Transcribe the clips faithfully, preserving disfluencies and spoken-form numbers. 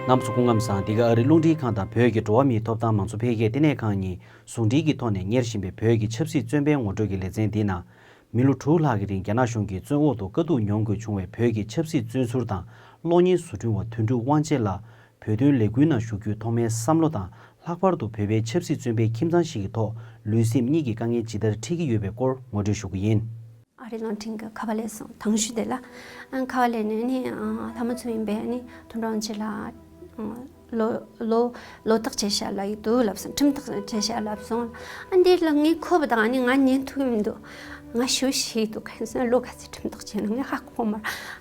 རྣམ་པ་ཚོ་སྐུ་ཁམས་བཟང་། འདི་ག་ཨ་རིའི་རླུང་འཕྲིན་ཁང་དང་བོད་ཀྱི་འགྲོ་བ་མིའི་ཐོབ་ཐང་མང་གཙོ་འཕེལ་རྒྱས་ལྟེ་གནས་ཁང་གཉིས་ཟུང་འབྲེལ་གྱི་ཐོག་ནས་གཉེར་བཞིན་པའི་བོད་ཀྱི་ཆབ་སྲིད་བཙོན་པའི་ངོ་སྤྲོད་ཀྱི་ལེ་ཚན་འདིའི་ནང་། མི་ལོ་དྲུག་ལྷག་གི་རིང་རྒྱ་ནག་གཞུང་གི་བཙོན་འོག་ཏུ་དཀའ་སྡུག་མྱོང་དགོས་བྱུང་བའི་བོད་ཀྱི་ཆབ་སྲིད་བཙོན་ཟུར་དང་གློག་བརྙན་བཟོ་སྐྲུན་བ་དོན་གྲུབ་དབང་ཆེན་ལགས་བོད་དོན་ལས་འགུལ་ནང་ཞུགས་རྒྱུའི་ཐོག་མའི་བསམ་བློ་དང་། ལྷག་པར་དུ་བོད་པའི་ཆབ་སྲིད་བཙོན་པའི་ཁྱིམ་ཚང་ཞིག་གི་ཐོག་ལུས་སེམས་གཉིས་ཀྱི་དཀའ་ངལ་ཇི་ལྟར་འཕྲད་ཀྱི་ཡོད་པའི་སྐོར་ངོ་སྤྲོད་ཞུ་གི་ཡིན། ཨ་རིའི་རླུང་འཕྲིན་གྱི་ཁ་པར་སླེབས་སོང་། དང་ཤོས་དེ་ལ། ཨ། ཁ་པར་སླེབས་ནས་ནི། ཨ། ལྷ་མོ་མཚོ་ཡིན་པས་ནི་དོན་གྲུབ་དབང་ཆེན་ལགས། ཨ། ལོ་ལོ་ལོ་ཐག་ཆོད་ཤག་ལབ་ཡི་འདུག་ལབ་སོང་། ཁྲིམས་ཐག་ཆོད་ཤག་ལབ་སོང་། ཨ། འདི་ལ་ངས་གོ་བ་དང་ནི་ང་ཉན་ཐུབ་ཀྱི་མི་འདུག་ང་ཞུ་ཤེས་འདུག་ག་ཟེར་ན་ལོ་ག་ཚོད་ཁྲིམས་ཐག་ཆོད་ན་ངས་ཧ་གོ་མ་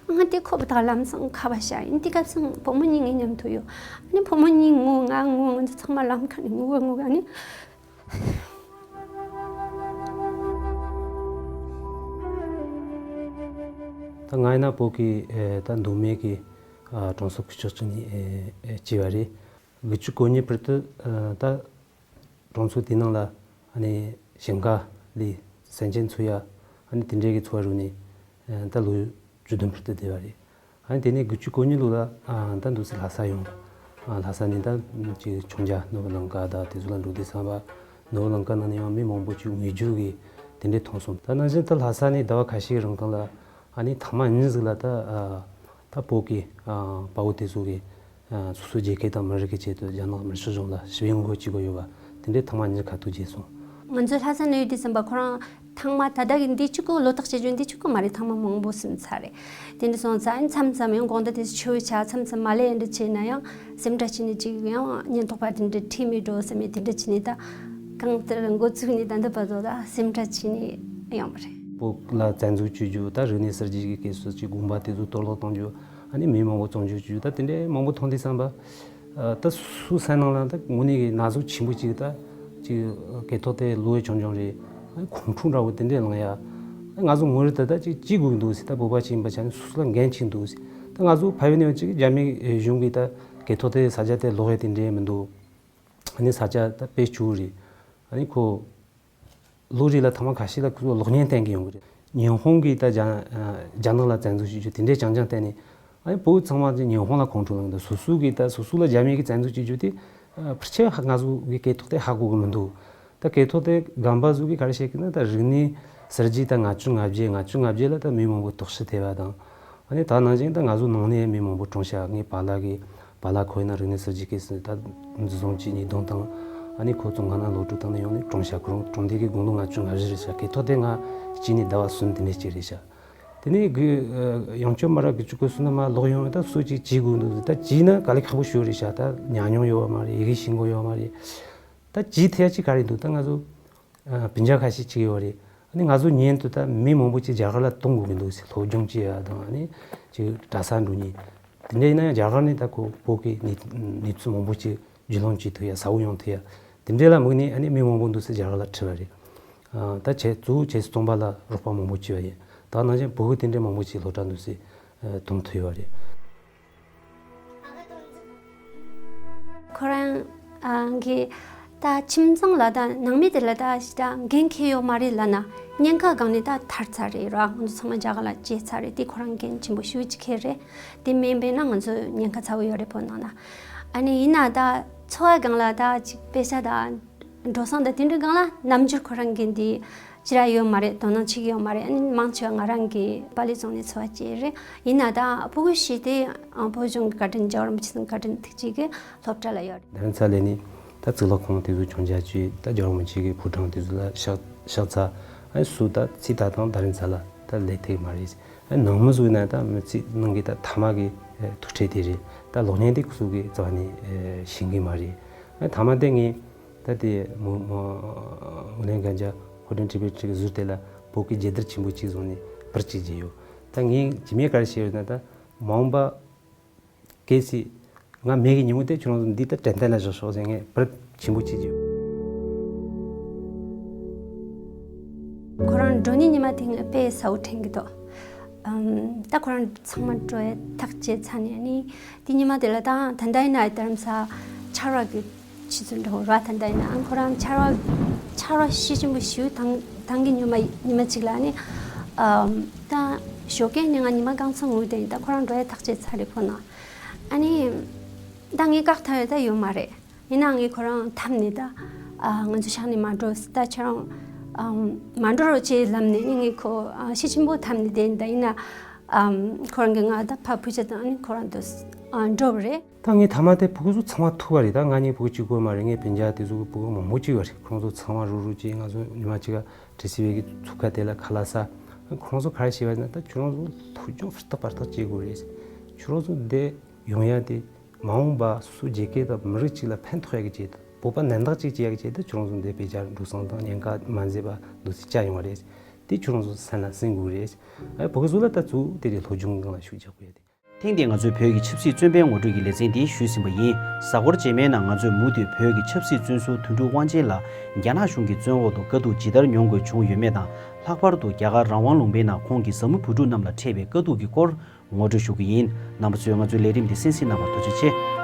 རེད། ང་དེ་གོ་བ་དང་ལམ་སང་ཁ་པར་བཞག་ཡིན། དེ་སྐབས་སང་བུ་མོ་གཉིས་ངའི་མཉམ་དུ་ཡོད། ཨ་ནི་བུ་མོ་གཉིས་ངུ། ང་ངུ། ང་ཚོ་ཚང་མ་ལམ་ཁ་ནས་ངུ་ངུ། ཨ་ནི། ད་ང་ཡིན་ན་བོད་ཀྱི། ཨེ། ད་མདོ་སྨད་ཀྱི། ཨ། གྲོང་གསེབ་ཁུལ་ཕྱོགས་གཅིག་ནས། ཨེ། ཨེ། སྐྱེས་པ་རེད། དགུ་བཅུ་གོ་གཉིས་བར་དུ། ཨ། ད་གྲོང་ཚོ་དེ་ནང་ལ་ཨ་ནི་ཞིང་ཁ་ལས་སེམས་ཅན་འཚོ་ཡ། ཨ་ནི་དེ་འདྲའི་གི་འཚོ་བ་རོལ་ནས། ཨ། ད་ལོ་བཅུ་བདུན་བར་དུ་བསྡད་པ་རེད། ཨ་ནི་དེ་ནས་དགུ་བཅུ་གོ་གཉིས་ལོ་ལ། ཨ། ད་འདུག་སེ་ལྷ་ས་ཡོང་། ཨ། ལྷ་ས་ནས་ད་ཅིག་འཆིང་རྒྱ་ནོར་བུ་ལང་ཀ་དང་དེ་ཚོ་ལ་འགྲོ་དུས་ཙམ་པ། ནོར་བུ་ལང་ཀ་ནང་ནས་ཡང་མི་མང་པོ་ཅིག་ངུ་རྒྱུ་གི་དེ་འདྲའི་མཐོང་སོང་། ད་ནང་བཞིན་ད་ལྷ་ས་ནས་ཟླ་བ་ཁ་ཤས་རིང་གང་ལ། ཨ་ནི་ཐེངས་མ་གཉིས་ཟིག་ལ་ད། ཨ། ད་བོད་ཀྱི། ཨ། དཔའ་བོ་དེ་ཚོ་གིས། ཨ། སོ་སོའི་རྒྱལ་ཁབ་དང་མི་རིགས་ཀྱི་ཆེད་དུ་རྒྱ་ནག་མི་སྲིད་གཞུང་ལ་ཞི་བའི་ངོ་རྒོལ་བྱེད་དགོས་ཡོད་པ་དེ་འདྲའི་ཐེངས་མ་གཉིས་ཁ་ཐུག་བྱས་སོང་། ང་ཚོ་ལྷ་ས་ནས་ཡོད་དུས་ཙམ་པ་ཁོ་རང་ཐེངས་མ་ད་ལྟ་གི་འདི་གཅིག་པོ། ལོ་ཐག་བཅད་རྒྱུ་འདི་གཅིག་པོ་མ་རེད། ཐེངས་མ་མང་པོ་ཟིན་ཚར་རེད། དེ་འདྲ་སོང་ཙང་མཚམས་མཚམས་ཡང་དགོང་དག་དེ་ཚོ་ཆུ་བོ་ཆགས། མཚམས་མཚམས་མ་ལས་འདྲ་བྱས་ན་ཡང་སེམས་ཁྲལ་བྱས་ནས་ཅིག་ཡང་ཉེན་རྟོག་པ་དེ་འདྲ་ཁྲིད་མི་འགྲོ་བསམ་ནས་དེ་འདྲ་བྱས་ནས། ད་གང་ལྟར་འགོ་བཙུགས་ནས་ད་ལྟ་བར་དུ་ད་སེམས་ཁྲལ་བྱས་ནས་ཡོང་བ་རེད། བོད་ལ་བཙན་འཛུལ་བྱེད་རྒྱུ། ད་རིག་གནས་གསར་བརྗེ་གི་སྐབས་སུ་ཅིག་དགོན་པ་དེ་ཚོ་གཏོར་བརླག་གཏོང་རྒྱུ། ཨ་ནི་མི་མང་པོ་བཙོན་འཇུག་བྱེད་རྒྱུ། ད་དེ་འདྲའི་མང་པོ་མཐོང་དུས་ཙམ་པ། ཨ། ད་སོ་སོའི་སེམས་ནང་ལ་ད་དངོས་གནས་ཀྱི་ན་ཟུག་ཆེན་པོ་ཅིག་ད་ཅིག་སྐད་ཐོག་དེ་ལོ་ཡི་ཆུང་ཆུང་རེད། ཨ་ནི་ཁོང་ཁྲོ་འདྲ་བོ་དེ་འདྲས་ལངས་ཡ། ཨ་ནི་ང་ཚོ་ངོ་རེ་ད་ད་ཅིག་སྐྱིད་དགོས་འདུག་ཟེར། ད་བོད་པ་ཅིག་ཡིན་པ་ཆ་ནས་སོ་སོ་ལ་འགན་ཆེན་འདུག་ཟེར། ད་ང་ཚོ་ཕ་ཡུལ་ནས་ཅིག་རྒྱ་མི་གཞུང་གིས་ད་སྐད་ཐོག་དེ་ས་ཆ་དེ་ལོག་ཡ་དེ་འདྲས་མི་འདུག་ཨ་ནི་ས་ཆ་ད་དཔེ་སྐྱིད་པོ་རེད། ཨ་ནི་ཁོ་ལོ་རེ་ལ་ཐེངས་མ་ཁ་ཤས་ལ་ཁོ་ཚོ་གློག་བརྙན་བསྟན་གྱི་ཡོང་གི་རེད། ཉི་ཧོང་གིས་ད་རྒྱ་རྒྱ་ནག་ལ་བཙན་འཛུལ་བྱེད་རྒྱུ་དེ་འདྲའི་རྐྱང་རྐྱང་བསྟན་ནས། ཨ་ནི་བོད་ཚང་མ་ཉི་ཧོང་ལ་ཁོང་ཁྲོ་ལངས་འདུག་སོ་སོ་གིས་ད་སོ་སོ་ལ་རྒྱ་མི་གིས་བཙན་འཛུལ་བྱེད་རྒྱུ་དེ། ཨ། ཕལ་ཆེར་ང་ཚོ་གི་སྐད་ཐོག་དེ་ཧ་གོ་གི་མི་འདུག་ད་སྐད་ཐོག་དེ་རྒན་པ་ཚོ་གིས་ག་རེ་བཤད་ཀྱི་ན། ད་རིག་གནས་གསར་བརྗེ་ད་ལྔ་བཅུ་ང་བརྒྱད། ལྔ་བཅུ་ང་བརྒྱད་ལ་ད་མི་མང་པོ་དོགས་གཞི་ཐེབས་པ་དང་། ཨ་ནི་ད་ནང་བཞིན་ད་ང་ཚོ་ནང་ནས་མི་མང་པོ་གྲོངས་ཤག་ངའི་པཱ་ལགས་ཀྱི། པཱ་ལགས་ཁོ་ཡིན་ན་རིག་གནས་གསར་བརྗེ་སྐབས་སུ་ད་འཛིན་བཟུང་བྱས་ཉེས་རྡུང་བཏང་། ཨ་ནི་ཁོ་བཙོན་ཁང་ནང་ལོག་སྤྲོད་བཏང་ནས་ཡོང་ནས་གྲོངས་ཤག་ཁོ་རང་གྲོངས་དུས་ཀྱི་དགུང་ལོ་ལྔ་བཅུ་ང་བཞི་རེད་ཤག་སྐད་ཐོག་དེ་ང་སྐྱེས་ནས་ཟླ་བ་གསུམ་དེ་འདྲ་ཅིག་རེད་ཤག་དེ་ནས་གི། ཨ། ཡང་བསྐྱར་མ་ར་དགུ་བཅུ་གོ་གསུམ་ལ་མར་ལོག་ཡོང་བས། ད་སུ་ཅིག་བྱེད་དགོས་འདུག་ད་བྱས་ན་དཀའ་ལས་ཁག་པོ་ཞིག་རེད་ཤག་ད་ཉམས་མྱོང་ཡོད་པ་མ་རེད། ཡི་གེ་ཤེས་མཁན་ཡོད་པ་མ་རེད། ད་བྱེད་ཐུབ་ཡ་ཅིག་ག་རེ་འདུག་ད་ང་ཚོ། ཨ། སྤུན་ཀྱག་ཁ་ཤས་ཅིག་ཡོད་རེད། ཨ་ནི་ང་ཚོ་ཉན་དུས་ད་མི་མང་པོ་ཅིག་རྒྱ་གར་ལ་གཏོང་དགོས་ཀྱི་འདུག་ཟེར། སློབ་སྦྱོང་བྱེད་ཡ་དང་། ཨ་ནི་ཅིག་གྲྭ་ས་འགྲོ་མཁན། དེ་འདྲ་ཡིན་ན་ཡང་རྒྱ་གར་ནས་ད་ཁོ་བོད་ཀྱི་གནས་གནས་ཚུལ་མང་པོ་ཅིག་རྒྱུས་ལོན་བྱེད་ཐུབ་ཡ། གསལ་བོ་ཡོང་ཐུབ་ཡ། དེ་འདྲ་ལ་དམིགས་ནས། ཨ་ནི་མི་མང་པོ་འདུག་ཟེར་རྒྱ་གར་ལ་ཁྲིད་པ་རེད། ཨ། ད་ཆེད་གཙོ་བོ་ཆེད་རྩོམ་པ་ལ་རོགས་པ་མང་པོ་བྱས་པ་ཡིན། ད་ནང་བཞིན་བོད་ཀྱི་དེ་འདྲའི་མང་པོ་ཅིག་སློབ་གྲྭ་འདུག་ཟེར། ཨ། གཏོང་ཐུབ་ཡོད་རེད། ཁོ་རང་གི་ད་ཁྱིམ་ཚང་ལ་ད་ནང་མི་དེ་ལ་ད་ཞེ་དྲག་འགན་འཁྱེར་ཡོད་མ་རེད་ལབ་ན། ཉེན་ཁ་སྒང་ནས་ད་ཐར་ཚར་རེད་ར། ང་ཚོ་ཚང་མ་རྒྱ་གར་ལ་བརྗེད་ཚར་རེད། དེ་ཁོ་རང་འགན་ཆེན་པོ་ཞེ་པོ་ཅིག་འཁྱེར་རེད། དེ་མིན་པས་ན་ང་ཚོ་ཉེན་ཁ་ཚ་བོ་ཡོད་རེད་བོད་ནང་ན། ཨ་ནི་ཡིན་ན་ད་འཚོ་བ་སྒང་ལ་ད་ཅིག་དཔེ་ཆ་ད། འགྲོ་སོང་དང་དེ་འདྲའི་སྒང་ལ་རྣམ་འགྱུར་ཁོ་རང་གི་འདི་ཅི་ར་ཡོད་མ་རེད། དོ་སྣང་བྱེད་ཀྱི་ཡོད་མ་རེད། ཨ་ནི་མང་ཆེ་བ་ང་རང་གི་པཱ་ལི་རྫོང་ནས་འཚོ་བ་སྐྱེལ་རེད། ཡིན་ན་ད་ཕྲུ་གུ་བྱས་ཏེ་ཨ་བོད་གཞུང་གི་བཀའ་དྲིན། རྒྱལ་བ་རིན་པོ་ཆེ་གི་བཀའ་དྲིན་ཐུགས་རྗེ་གིས་སློབ་གྲྭ་ལ་ཡོད་རེད། དྷ་རམ་ས་ལ་ནས་ད་གཙུག་ལག་ཁང་དེ་ཚོ་ཆུང་ཆུང་བྱས། ད་རྒྱལ་བ་རིན་པོ་ཆེ་གི་ཕོ་བྲང་དེ་ཚོ་ལ་ཕྱག་ཕྱག་འཚལ། ཨ་ནི་སུ་ད་ཚིག་ད་དང་དྷ་རམ་ས་ལ་ད་ལས་ཐེག་མ་རེད། ཨ་ནི་ནང་མི་ཚོ་ཡིན་ན་ད་མི་ཚིག་ནང་གི་ད་ཐ་མག་གི་ཐུག་འཕྲད་དེ་རེད། ད་གློག་བརྙན་དེ་ཁོ་ཚོ་གི་རྩ་བ་ནས་ཤེས་གི་མ་རེད། ཨ་ནི་ཐ་མ་དེ་ངས། ད་དེ་མོ་མོ་ངོས་ལེན་གན་རྒྱ་ཧོ་ཏན་ཁྲི་པེ་ཁྲི་གི་ཟུར་དེ་ལ་བོད་ཀྱི་རྒྱལ་དར་ཆེན་པོ་གཅིག་བཟུང་ནས་པར་གཅིག་བརྗེས་ཡོད། ད་ངས་རྗེས་མའི་ག་རེ་བཤད་ཡོད་ན། ད་མ་འོངས་པ་གལ་སྲིད་ང་མེད་གི་ཉིན་མོ་དེ་ཁྱོད་རང་ཚོ་འདི་ད་དྲན་རྟེན་ལ་བཞག་ཤོག་ཟེར་ངས་པར་ཆེན་པོ་གཅིག་བརྗེས་ཡོད། ཁོ་རང་འགྲོ་ནི་ཉི་མ་དེ་ངས་དཔེ་གསལ་བོ་དྲན་གི་འདུག་ཨམ། ད་ཁོ་རང་ཚང་མ་འགྲོ་ཡ་ཐག་བཅད་ཚར་ནས་ནི། དེ་ཉི་མ་དེ་ལ་ད་ད་ལྟ་ཡིན་ན་རྡ་རམ་ས་ཆར་པ་གི་ཆུ་ཚོད་འགྲོ་ར། ད་ལྟ་ཡིན་ན་ཨང་ཁོ་རང་ཆར་པ་ཆར་པ་ཤས་ཆེན་པོ་ཞིག་དང་དང་གི་ཉི་མ་ཉི་མ་གཅིག་ལ་ནི། ཨམ། ད་ཞོགས་ཀས་ནི་ང་ཉི་མ་རྐང་ཚ་ངུས་ཏེ། ད་ཁོ་རང་འགྲོ་ཡ་ཐག་བཅད་ཚར་རེད་ཁོ་ན། ཨ་ནི། ད་ངས་བཀག་ཐབས་ད་ཡོད་མ་རེད། ཡིན་ནའང་ངས་ཁོ་རང་འཐམས་ནས་ད་ཨ་ང་ཚོ་ཤག་ནས་མ་འགྲོ་ཟེར། ད་ཁྱེད་རང་ཨམ་མ་འགྲོ་རོགས་བྱེད་ལབ་ནས་ངས་ཁོ་ཨ་ཤི་ཆེན་པོ་འཐམས་ནས་བསྡད་ཡིན། ད་ཡིན་ན་ཨམ་ཁོ་རང་གིས་ང་ད་ཕར་ཕུད་ཆ་དང་ཨ་ནི་ཁོ་རང་དུ་ཨ་འགྲོ་བ་རེད། ད་ངས་ཐ་མ་དེ་ཕྲུ་གུ་ཚོ་ཚང་མ་ཐུག་པ་རེད། ད་ང་གཉིས་ཕྲུ་གུ་གཅིག་པོ་མ་རེད། ངའི་སྤུན་ཀྱག་དེ་ཚོ་གི་ཕྲུ་གུ་མང་པོ་གཅིག་པ་རེད། ཁོང་ཚོ་ཚང་མ་རུག་རུག་བྱས། ང་ཚོ་ཉི་མ་གཅིག་ག་བྲེལ་སི་བའི་གི་ཚུགས་ཁ་དེ་ལ་ཁ་ལག་ཟ། ཁོང་ཚོ་ག་རེ་བྱས་པ་ཡིན་ན། ད་ཁྱོད་རང་ཚོ་སློབ་སྦྱོང་ཧུར་ཐག་པར་ཐག་བྱེད་དགོས་རེད། ཁྱོད་རང་ཚོ་འདི་ཡོང་ཡ་དེ་མ་འོངས་པ་སོ་སོའི་རྒྱལ་ཁབ་དང་མི་རིགས་གཅིག་ལ་ཕན་ཐོགས་ཡ་གི་ཆེད་དུ། བོད་པ་ནན་ཏག་ཅིག་བྱེད་ཡ་གི་ཆེད་དུ་ཁྱོད་རང་ཚོ་འདི་དཔེ་ཆ་འགྲོ་སོང་དང་ཉེན་ཁ་མ་འཛེམས་པ་འདུག་སེ་བཅར་ཡོང་བ་རེད། དེ་ཁྱོད་རང་ཚོ་སེམས་ལ་ཟིན་དགོས་རེད། ཨ་བོད་པ་ཚོ་ལ་ད་ཚུར་དེ་རེད། སློབ་སྦྱོང་སྒང་ལ་ཤུགས་རྒྱག་དགོས་ཡ་དེ། ཐེངས་འདིའི་ང་ཚོའི་བོད་ཀྱི་ཆབ་སྲིད་བཙོན་པའི་ངོ་སྤྲོད་ཀྱི་ལེ་ཚན་འདི་ཞུས་ཟིན་པ་ཡིན། གཟའ་འཁོར་རྗེས་མའི་ནང་ང་ཚོས་མུ་མཐུད་བོད་ཀྱི་ཆབ་སྲིད་བཙོན་ཟུར་དོན་གྲུབ་དབང་ཆེན་ལགས་རྒྱ་ནག་གཞུང་གི་བཙོན་འོག་ཏུ་དཀའ་སྡུག་ཇི་ལྟར་མྱོང་དགོས་བྱུང་ཡོད་མེད་དང་། ལྷག་པར་དུ་རྒྱ་གར་རང་དབང་ལུང་པའི་ནང་ཁོང་གི་བཟའ་མི་བུ་ཕྲུག་རྣམས་ལ་འཕྲད་པའི་དཀའ་སྡུག་གི་སྐོར་ངོ་སྤྲོད་ཞུ་གི་ཡིན། རྣམ་པ་ཚོས་ང་ཚོའི་ལས་རིམ་འདི་གསན་གཟིགས་གནང་བར་ཐུགས་རྗེ་ཆེ།